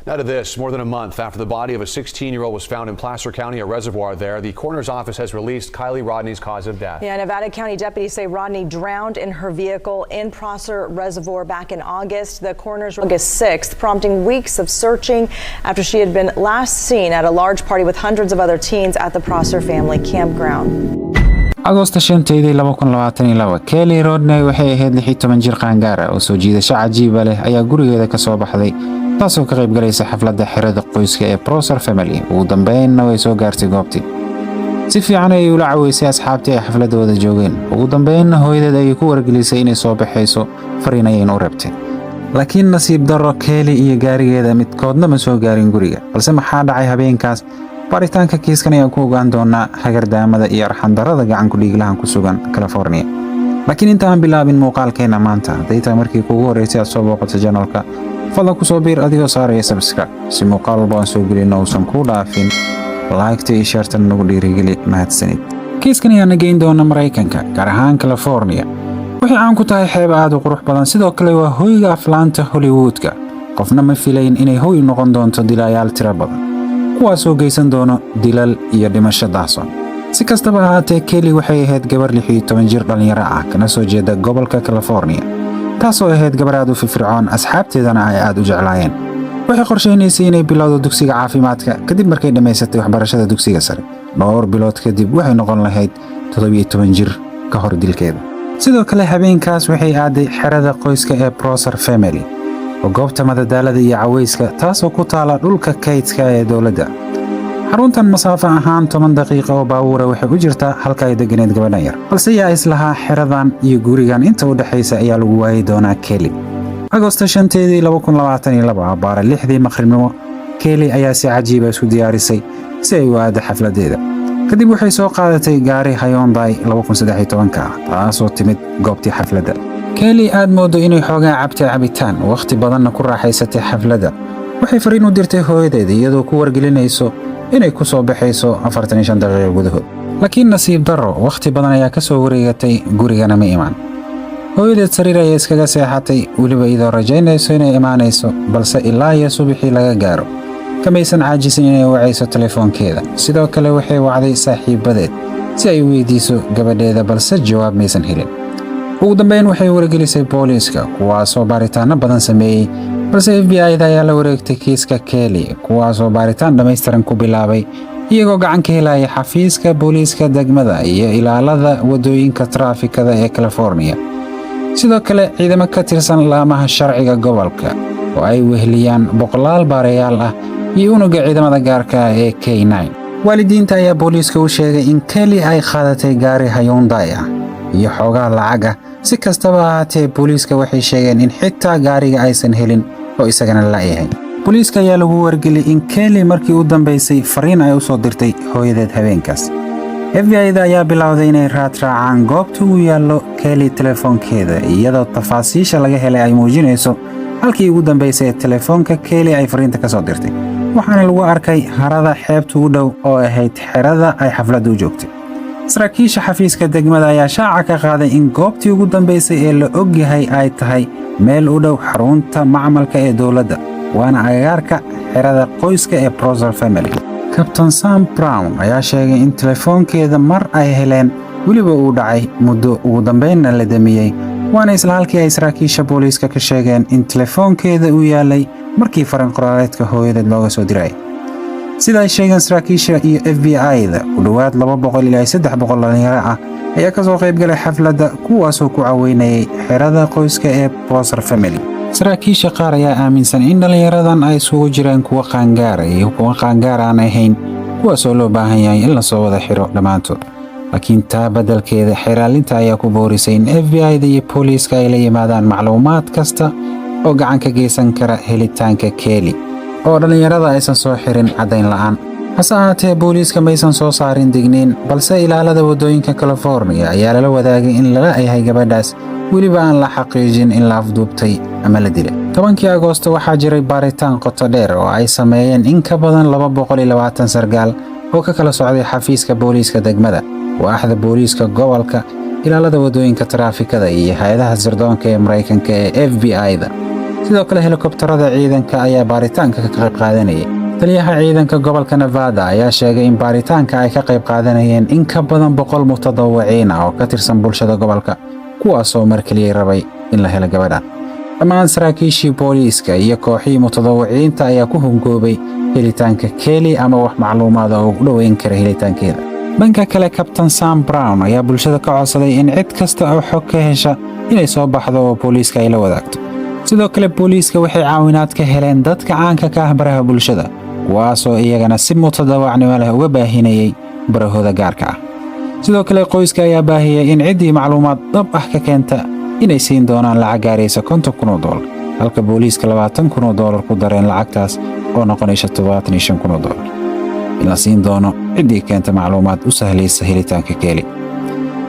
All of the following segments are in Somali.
Now to this, more than a month after the body of a 16-year-old was found in Placer County, a reservoir there, the coroner's office has released Kiely Rodni's cause of death. Yeah, Nevada County deputies say Rodni drowned in her vehicle in Prosser Reservoir back in August. The coroner's August 6th, prompting weeks of searching after she had been last seen at a large party with hundreds of other teens at the Prosser family campground. Agoosto 5-teedii 2022, Kelly Rodni waxay ahayd 16 jir qaangaar ah oo soo jiidasho cajiiba leh ayaa gurigeeda ka soo baxday, taasoo ka qayb galaysa xafladda xerada qoyska ee Prosser Family. Ugu dambeynna way soo gaartay goobtii. Si fiican ayay ula caweysay asxaabtii ay xafladda wada joogeen. Ugu dambeynna hooyadeed ayay ku wargelisay inay soo baxayso, fariin ayayna u rabtay. Laakiin nasiib darro, Kelly iyo gaarigeeda midkoodna ma soo gaarin guriga. Balse maxaa dhacay habeenkaas? Baaritaanka kiiskan ayaan ku ogaan doonaa hagardaamada iyo arxandarrada gacan ku dhiiglahan ku sugan California. Laakiin intaan bilaabin muuqaalkeena maanta, hadday tahay markii kuugu horreysay aad soo booqato channelka, fadlan kusoo biir adigoo saaraya subscribe si muuqaal walba aan soo gelino uusan kuu dhaafin. Like-ta iyo share-tan nagu dhiirigeli. Mahadsanid. Kiiskan ayaana geyn doona Maraykanka, gaar ahaan California. Waxay caan ku tahay xeeb aad u qurux badan, sidoo kale waa hoyga aflaanta Hollywoodka. Qofna ma filayn inay hoy noqon doonto dilaayaal tiro badan, kuwaasoo geysan doono dilal iyo dhimasho daahsoon. Si kastaba ahaatee, Kelly waxay ahayd gabar 16 jir dhallinyaro ah, kana soo jeeda gobolka California, taasoo ahayd gabar aad u firfircoon, asxaabteedana ay aad u jeclaayeen. Waxay qorshaynaysay inay bilowdo dugsiga caafimaadka kadib markay dhammaysatay waxbarashada dugsiga sare. Dhowr bilood kadib waxay noqon lahayd 17 jir ka hor dilkeeda. Sidoo kale habeenkaas waxay aaday xerada qoyska ee Prosser Family oo goobta madadaalada iyo caweyska, taasoo ku taala dhulka kaydka ee dowladda. Xaruntan masaafo ahaan 10 daqiiqo oo baabuura waxay u jirtaa halka ay deganeed gabadhan yar. Balse yaa islahaa xeradan iyo gurigan inta u dhexaysa ayaa lagu waayi doonaa Kelly? Agosto 5-teedii 2022, abaara 6-dii maqribnimo, Kelly ayaa si cajiiba isku diyaarisay si ay u aaddo xafladeeda. Kadib waxay soo qaadatay gaari Hyundai ah, taasoo timid goobtii xafladda. Kelly aad moodo inay xoogaa cabtay cabitaan, wakhti badanna ku raaxaysatay xafladda. Waxay fariin u dirtay hooyadeed iyadoo ku wargelinayso inay ku soo baxayso 45 daqiiqo gudahood. Laakiin nasiib darro, wakhti badan ayaa ka soo wareegatay, gurigana ma imaan. Hooyadeed sariir ayay iskaga seexatay, weliba iyadoo rajaynayso inay imaanayso, balse ilaa iyo subaxii laga gaaro kamaysan caajisin inay wacayso telefoonkeeda. Sidoo kale waxay wacday saaxiibadeed si ay u weydiiso gabadheeda, balse jawaab maysan helin. Ugu dambeyn waxay wargelisay booliiska, kuwaasoo baaritaanno badan sameeyey, balse FBI-da ayaa la wareegtay kiiska Kelly, kuwaasoo baaritaan dhammaystiran ku bilaabay iyagoo gacan ka helaya xafiiska booliiska degmada iyo ilaalada waddooyinka taraafikada ee California. Sidoo kale ciidamo ka tirsan laamaha sharciga gobolka oo ay weheliyaan boqolaal baarayaal ah iyo unugga ciidamada gaarka ah ee K9. Waalidiinta ayaa booliiska u sheegay in Kelly ay qaadatay gaari Hyundai ah iyo xoogaa lacag ah. Si kastaba ahaatee, booliiska waxay sheegeen in xitaa gaariga aysan helin oo isagana la'yahay. Booliiska ayaa lagu wargeliyey in Kelly markii u dambaysay fariin ay u soo dirtay hooyadeed habeenkaas. FBI-da ayaa bilowday inay raad raacaan goobta uu yaallo Kelly telefoonkeeda, iyadoo tafaasiisha laga helay ay muujinayso halkii ugu dambaysay ee telefoonka Kelly ay fariinta ka soo dirtay. Waxaana lagu arkay harada xeebta u dhow oo ahayd xerada ay xafladda u joogtay. Saraakiisha xafiiska degmada ayaa shaaca ka qaaday in goobtii ugu dambaysay ee la og yahay ay tahay meel u dhow xarunta macmalka ee dowladda, waana agagaarka xerada qoyska ee Prosser Family. Kabtan Sam Brown ayaa sheegay in telefoonkeeda mar ay heleen, weliba uu dhacay muddo, ugu dambeynna la damiyey, waana isla halkii ay saraakiisha booliiska ka sheegeen in telefoonkeeda uu yaalay markii farin qoraaleedka hooyadeed looga soo diray. Sida ay sheegeen saraakiisha iyo FBI-da, ku dhowaad 200 ilaa 300 dhalinyaro ah ayaa ka soo qayb galay xafladda, kuwaasoo ku caweynayay xerada qoyska ee Prosser Family. Saraakiisha qaar ayaa aaminsan in dhallinyaradan ay isugu jiraan kuwa qaangaara iyo kuwa qaangaar aan ahayn, kuwaasoo loo baahan yahay in lasoo wada xiro dhammaantood. Laakiin taa beddelkeeda, xeraalinta ayaa ku boorisay in FBI-da iyo booliiska ay la yimaadaan macluumaad kasta oo gacan ka geysan kara helitaanka Kelly, oo dhallinyarada aysan soo xirin caddayn la'aan. Hase ahaatee, booliiska maysan soo saarin digniin, balse ilaalada waddooyinka California ayaa lala wadaagay in lala yahay gabadhaas, weliba aan la xaqiijin in la afduubtay ama la dilay. 10-kii Agoosto waxaa jiray baaritaan qoto dheer oo ay sameeyeen in ka badan 220 sargaal oo ka kala socday xafiiska booliiska degmada, waaxda booliiska gobolka, ilaalada waddooyinka taraafikada iyo hay-adaha sirdoonka ee Maraykanka ee FBI-da. Sidoo kale, helikobtarada ciidanka ayaa baaritaanka ka qayb qaadanayay. Taliyaha ciidanka gobolka Nevada ayaa sheegay in baaritaanka ay ka qayb qaadanayeen in ka badan 100 mutadawiciin ah oo ka tirsan bulshada gobolka, kuwaasoo mar keliyay rabay in la helo gabadhan. Dhammaan saraakiishii booliiska iyo kooxihii mutadawiciinta ayaa ku hungoobay helitaanka Kelly ama wax macluumaada oo u dhoweyn kara helitaankeeda. Dhanka kale, Kabtan Sam Brown ayaa bulshada ka codsaday in cid kasta oo xog ka hesha inay soo baxdo oo booliiska ay la wadaagto. Sidoo kale, booliiska waxay caawinaad ka heleen dadka caanka ka ah baraha bulshada, kuwaasoo iyagana si mutadawacnimo leh uga baahinayay barahooda gaarka ah. Sidoo kale, qoyska ayaa baahiyey in ciddii macluumaad dhab ah ka keenta inay siin doonaan lacag gaaraysa $50,000, halka booliiska $20,000 ku dareen lacagtaas, oo noqonaysa $75,000, in la siin doono ciddii keenta macluumaad u sahlaysa helitaanka Kelly.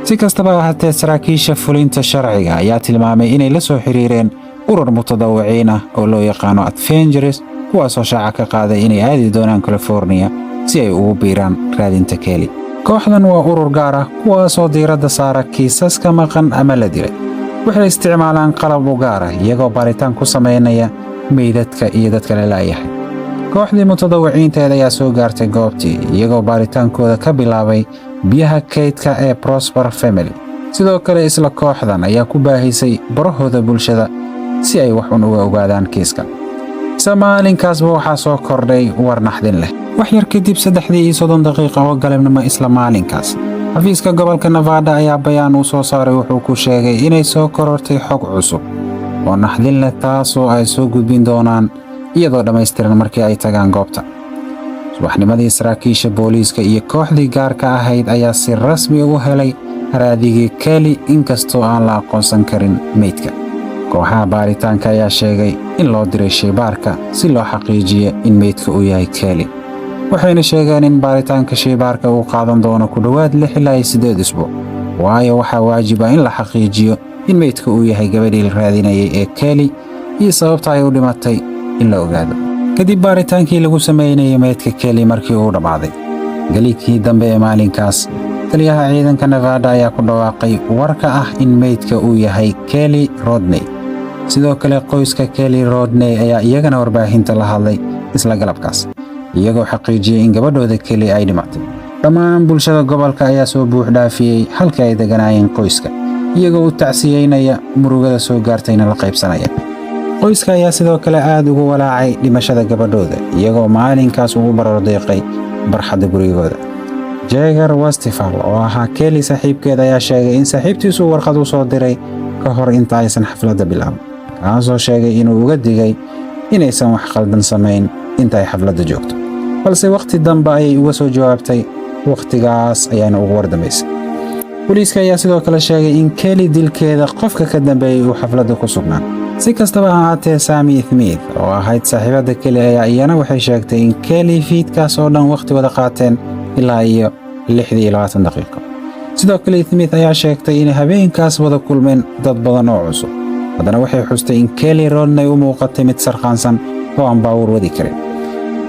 Si kastaba ahaatee, saraakiisha fulinta sharciga ayaa tilmaamay inay la soo xiriireen urur mutadawiciin ah oo loo yaqaano Adventures, kuwaasoo shaaca ka qaaday inay aadi doonaan California si ay ugu biiraan raadinta Kelly. Kooxdan waa urur gaar ah, kuwaasoo diiradda saara kiisaska maqan ama la dilay. Waxay isticmaalaan qalab u gaar ah, iyagoo baaritaan ku samaynaya meydadka iyo dadka la laayahay. Kooxdii mutadawiciinteed ayaa soo gaartay goobtii, iyagoo baaritaankooda ka bilaabay biyaha kaydka ee Prosper Family. Sidoo kale, isla kooxdan ayaa ku baahisay barahooda bulshada si ay wax un uga ogaadaan kiiskan. Isla maalinkaasba waxaa soo kordhay war naxdin leh. Wax yar kadib 3:30 oo galabnimo isla maalinkaas, xafiiska gobolka Nevada ayaa bayaan uu soo saaray wuxuu ku sheegay inay soo korortay xog cusub oo naxdin leh, taasoo ay soo gudbin doonaan iyadoo dhammaystiran markii ay tagaan goobta. Subaxnimadii, saraakiisha booliiska iyo kooxdii gaarka ahayd ayaa si rasmi ugu helay haraadigii Kelly, inkastoo aan la aqoonsan karin meydka. Kooxaha baaritaanka ayaa sheegay in loo diray shaybaarka si loo xaqiijiyo in meydka uu yahay Kelly, waxayna sheegeen in baaritaanka shaybaarka uu qaadan doono ku dhowaad 6 ilaa 8 isbuuc, waayo waxaa waajib ah in la xaqiijiyo in meydka uu yahay gabadhii la raadinayay ee Kelly iyo sababta ay u dhimatay in la ogaado. Kadib baaritaankii lagu sameynayay meydka Kelly markii uu dhammaaday galinkii dambe ee maalinkaas, taliyaha ciidanka Nevada ayaa ku dhawaaqay warka ah in meydka uu yahay Kelly Rodney. Sidoo kale, qoyska Kelly Rodney ayaa iyagana warbaahinta la hadlay isla galabkaas, iyagoo xaqiijiyey in gabadhooda Kelly ay dhimatay. Dhammaan bulshada gobolka ayaa soo buux dhaafiyey halkii ay deganaayeen qoyska, iyagoo u tacsiyeynaya, murugada soo gaartayna la qaybsanaya. Qoyska ayaa sidoo kale aad ugu walaacay dhimashada gabadhooda, iyagoo maalinkaas ugu barordiiqay barxadda gurigooda. Jegar Westfall, oo ahaa Kelly saaxiibkeed, ayaa sheegay in saaxiibtiisu warqad u soo diray ka hor inta aysan xafladda bilaabin, kaasoo sheegay inuu uga digay inaysan wax qaldan samayn inta ay xafladda joogto, balse wakhti dambe ayay uga soo jawaabtay, wakhtigaas ayaana ugu wardambaysay. Booliiska ayaa sidoo kale sheegay in Kelly dilkeeda qofka ka dambeeyey uu xafladda ku sugnaa. Si kastaba ha ahaatee, Sami Smith, oo ahayd saaxiibadda Kelly, ayaa iyana waxay sheegtay in Kelly fiidkaas oo dhan wakhti wada qaateen ilaa iyo 26. Sidoo kale, Smith ayaa sheegtay inay habeenkaas wada kulmeen dad badan oo cusub. Haddana waxay xustay in Kelly Rodney u muuqatay mid sarqaansan oo aan baawur wadi karin.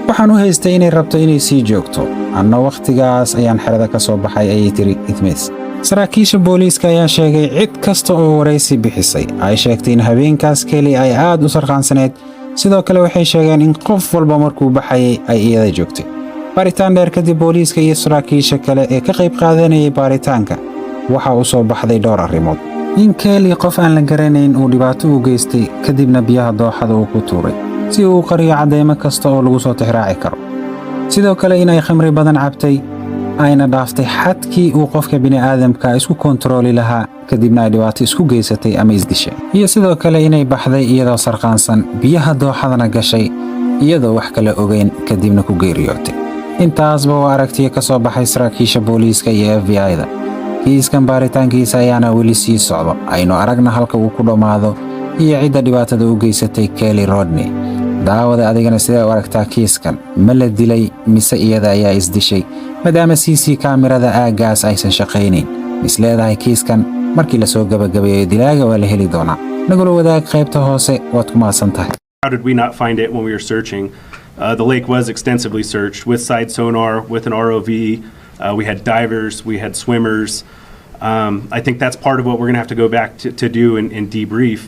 "Waxaan u haystay inay rabto inay sii joogto, anna wakhtigaas ayaan xerada ka soo baxay," ayay tiri Smith. Saraakiisha booliiska ayaa sheegay cid kasta oo waraysi bixisay ay sheegtay in habeenkaas Kelly ay aad u sarqaansaneyd. Sidoo kale, waxay sheegeen in qof walba markuu baxayay ay iyada joogtay. Baaritaan dheer kadib, booliiska iyo saraakiisha kale ee ka qayb qaadanayay baaritaanka waxa uu soo baxday dhowr arrimood: in Kelly qof aan la garanayn uu dhibaato u geystay, kadibna biyaha dooxada uu ku tuuray si uu u qariyo cadeymo kasta oo lagu soo tixraaci karo. Sidoo kale, inay khamri badan cabtay, ayna dhaaftay xadkii uu qofka bini'aadamka isku kontarooli lahaa, kadibna ay dhibaato isku geysatay ama isdishay. Iyo sidoo kale, inay baxday iyadoo sarqaansan, biyaha dooxadana gashay iyadoo wax kala ogeyn, kadibna ku geeriyootay. Intaasba waa aragtiyo ka soo baxay saraakiisha booliiska iyo FBI-da. Kiiskan baaritaankiisa ayaana weli sii socdo. Aynu aragna halka uu ku dhammaado iyo cidda dhibaatada u geysatay Kelly Rodney. Daawada, adigana sidee u aragtaa kiiskan? Ma la dilay mise iyada ayaa isdishay, maadaama CC kaamirada aaggaas aysan shaqaynayn? Mis leedahay kiiskan markii lasoo gabagabeeyo dilaaga waa la heli doonaa? Nagula wadaag qaybta hoose. Waad ku mahadsan tahay. How did we not find it when we were searching? The lake was extensively searched with side sonar, with an ROV. We had divers, we had swimmers. I think that's part of what we're going to have to go back to do and debrief.